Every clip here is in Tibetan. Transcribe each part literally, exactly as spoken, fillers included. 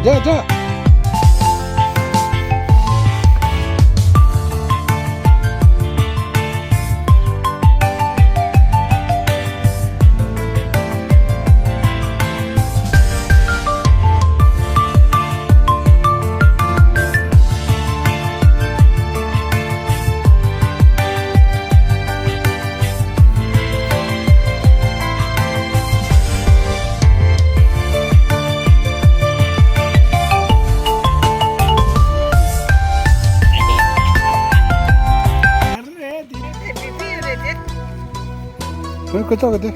འདྲ་འདྲ། ཁོས་ཁོས་ཐོག་གི་དེ།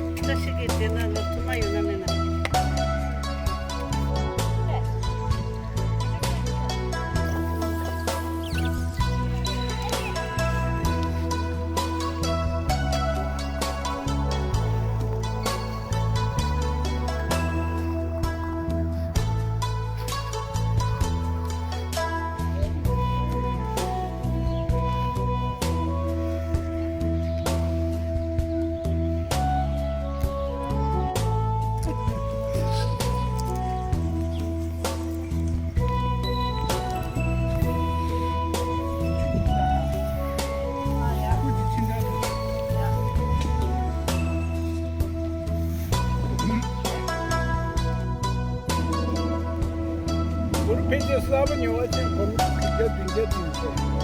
གུར་ཕལ་ཆེར་གསར་པ་ཉོ་བ་ཅན་གོང་བརྒྱ་བདུན་བརྒྱ་བདུན་ཅན།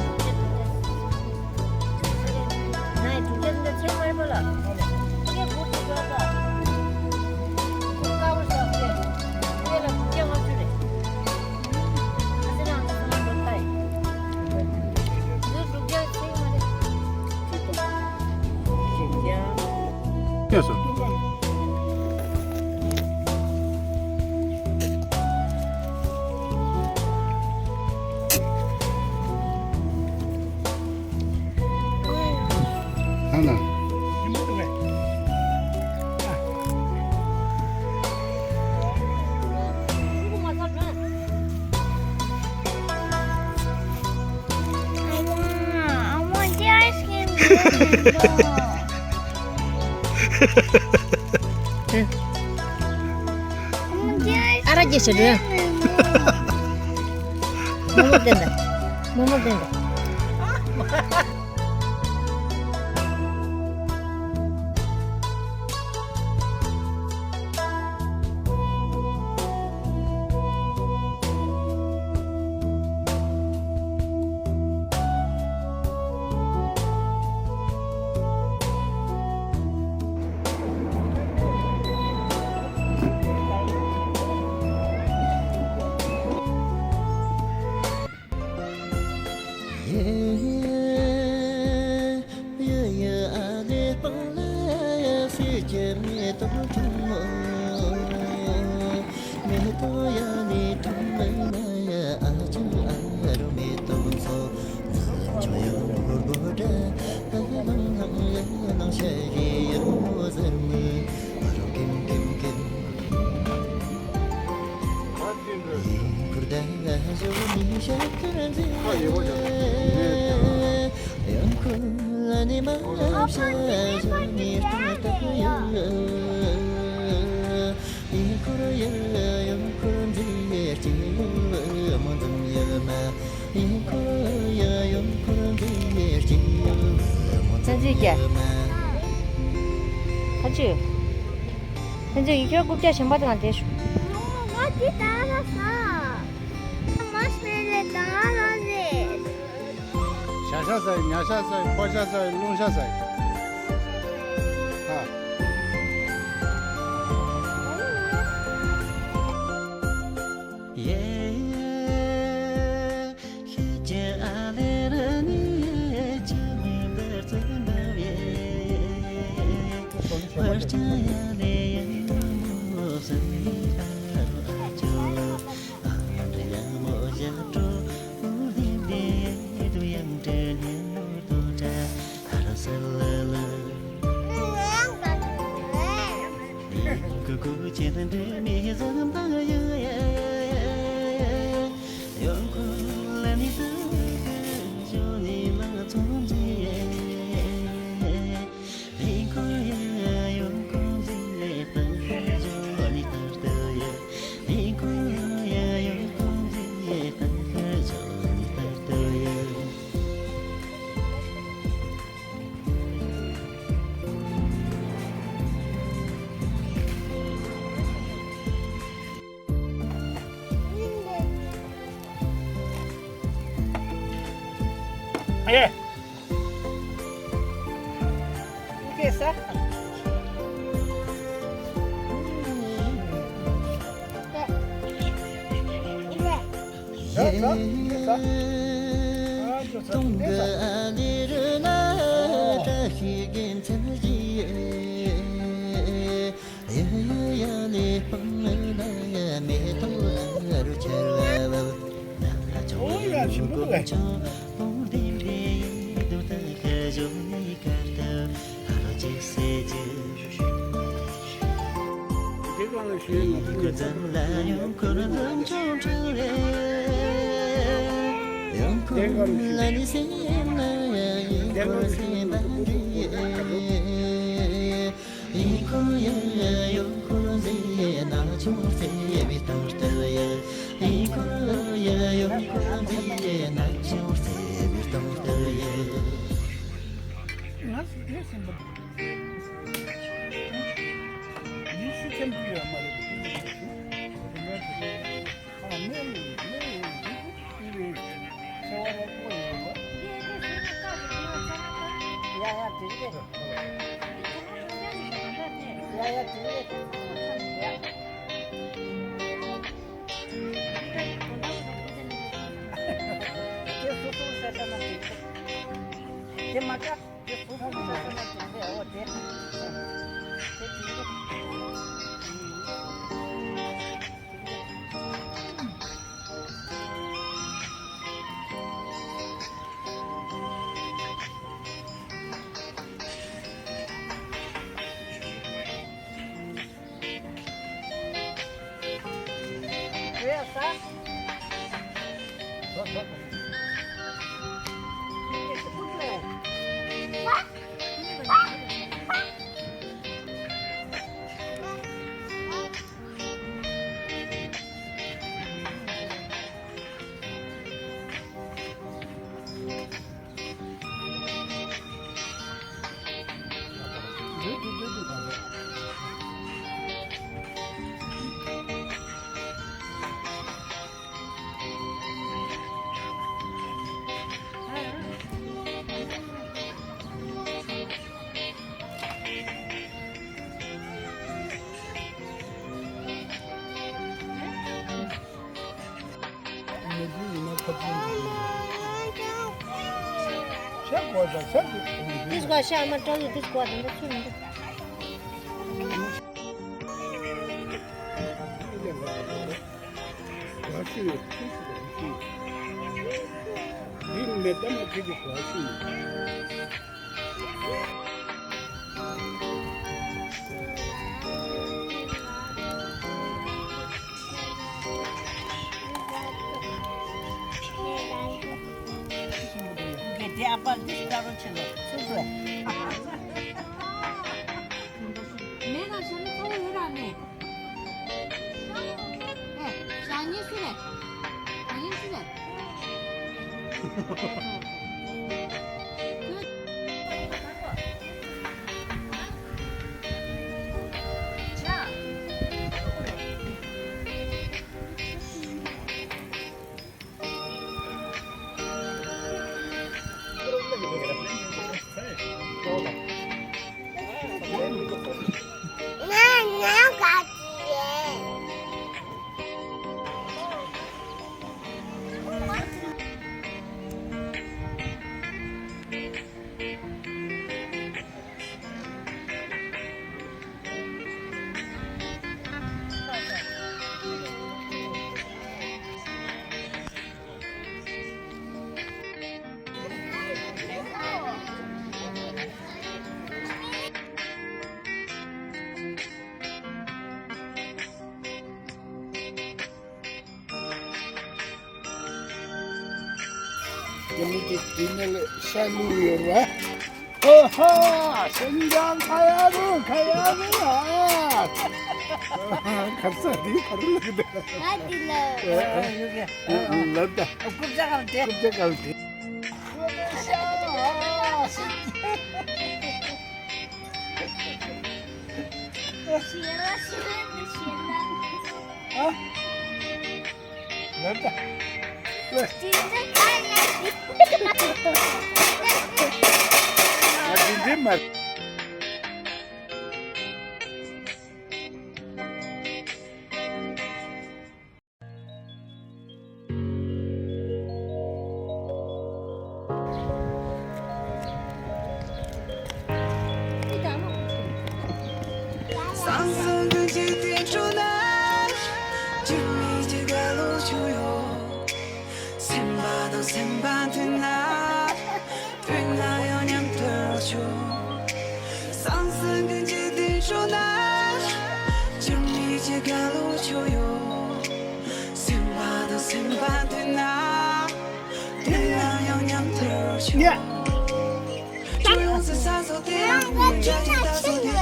སྐྱོ་སོང་། ཨ་ན། I want, I want the ice cream. ཨ་ར་རྒྱས་བྱེད་འགྲོ། མོག་མོག་བསྟན་ད། མོག་མོག་བསྟན་ད། ཚན་རྩལ་རྒྱ། ཁ་ཅིག་ཕན་ཚུན་ཡིག་སྐྱོར་རྐུབ་བཀྱག་གཞན་པ་དང་དེ་ཞུ། ང་འདི་ལྟ་ར་ཟ། མ་སྨད་རེད་ད་ར་རེད། བྱ་ཤ་ཟ་ཡི། ཉ་ཤ་ཟ་ཡི། ཕོ་ཤ་ཟ་ཡི། རླུང་ཤ་ཟ་ཡི། ཨ། ཨེ། ཀེ་ས། This guy, shall I tell you, this guy, this one. རྒྱ་མི་གི་དེ་ནས་ལ་ཤ་ལུག་ཡོད་ར། ཨོ་ཧོ། ཤིན་ཅང་ཁ་ཡ་རུ་ཁ་ཡ་རུ་ཨ། ཁར་ས་དེ་ཁར་ལུག་དེ། ང་དེ་ལ། ལབ་ད། རྐུབ་ཇ་གང་དེ། རྐུབ་ཇ་གང་དེ། ཨ། ལབ་ད། ང་འདི་འདྲེ་མ། སེམས་པ་དང་སེམས་པ་མཐུན་ན། མཐུན་ན་ཡང་མཉམ་དུ་འགྲོ་ཆོག་སང་སང་གི་འཇིག་རྟེན་ཁྲོད་ན། འགྱུར་མེད་ཀྱི་དགའ་ལོ་ཁྱོད་ཡོད། སེམས་པ་དང་སེམས་པ་མཐུན་ན། མཐུན་ན་ཡང་མཉམ་དུ་འགྲོ་ཆོག་ཁྱོད་ཡོང་ས་ས་སོ་དེ་ལ་མི་འདྲ་ཅིག་ལྟ་སོ་དེ།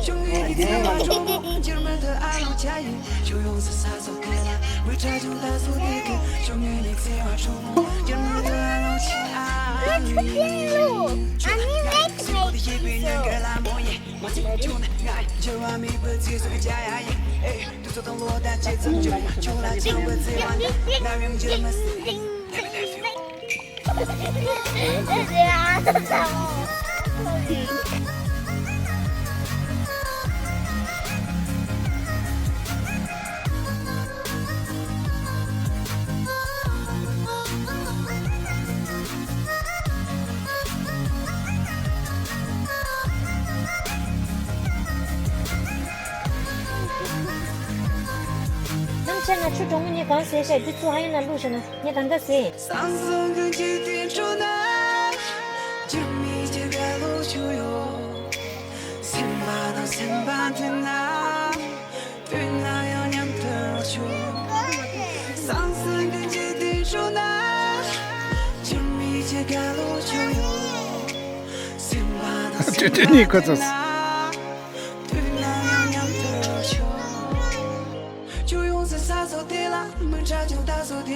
ཁྱོད་ངའི་ནི་བརྩེ་བ་ཆུང་ངུ་འགྱུར་མེད་དུ་ཨ་ལོང་ཆ་ཡིན། ཁྱོད་ཡོང་ས་ས་སོ་དེ་ལ་མི་འདྲ་ཅིག་ལྟ་སོ་དེ་གི། ཁྱོད་ངའི་ནི་བརྩེ་བ་ཆུང་ངུ་འགྱུར་མེད་དུ་ཨ་ལོང་ཆ་ཡིན། ཁྱོད་ང་ཡི་འཇིག་རྟེན་ལོ། ཨ་ནི་ལེགས་མེད་ཀྱི་སོ། མ་ཚིག་ཁྱོད་ང་འགྱུར་བ་མེད་པའི་ཚེ་སྲོག་བྱ་ཡ་ཡིན། ཨེ། དུས་ཚོད་དང་བློ་དང་བཅས་ཙམ་འགྱུར་ཡང་ཁྱོད་ལ་བཅངས་པའི་བརྩེ་བ་ནི་ནམ་ཡང་འགྱུར་མི་སྲིད། ནམ་ཕྱེད་ན་ཆུ་གྲང་མོ་གཉིས་གང་ཟེར་ཤག་འདི་ཚོ་ཧ་ཡིན་ན་བླུགས་ཤག་ན་ངས་ད་ལྟ་ཟེར། སང་སང་གི་འཇིག་རྟེན་ཁྲོད་ན། འགྱུར་མེད་ཀྱི་དགའ་ལོ་ཁྱོད་ཡོད། སེམས་པ་དང་སེམས་པ་མཐུན་ན། མཐུན་ན་ཡང་མཉམ་དུ་འགྲོ་ཆོག་སང་སང་གི་འཇིག་རྟེན་ཁྲོད་ན། འགྱུར་མེད་ཀྱི་དགའ་ལོ་ཁྱོད་ཡོད། སེམས་པ་དང་སེམས་པ་མཐུན་ན། མཐུན་ན་ཡང་མཉམ་དུ་འགྲོ་ཆོག་ཁྱོད་ཡོང་ས་ས་སོ་དེ་ལ་མི་འདྲ་ཅིག་ལྟ་སོ་དེ།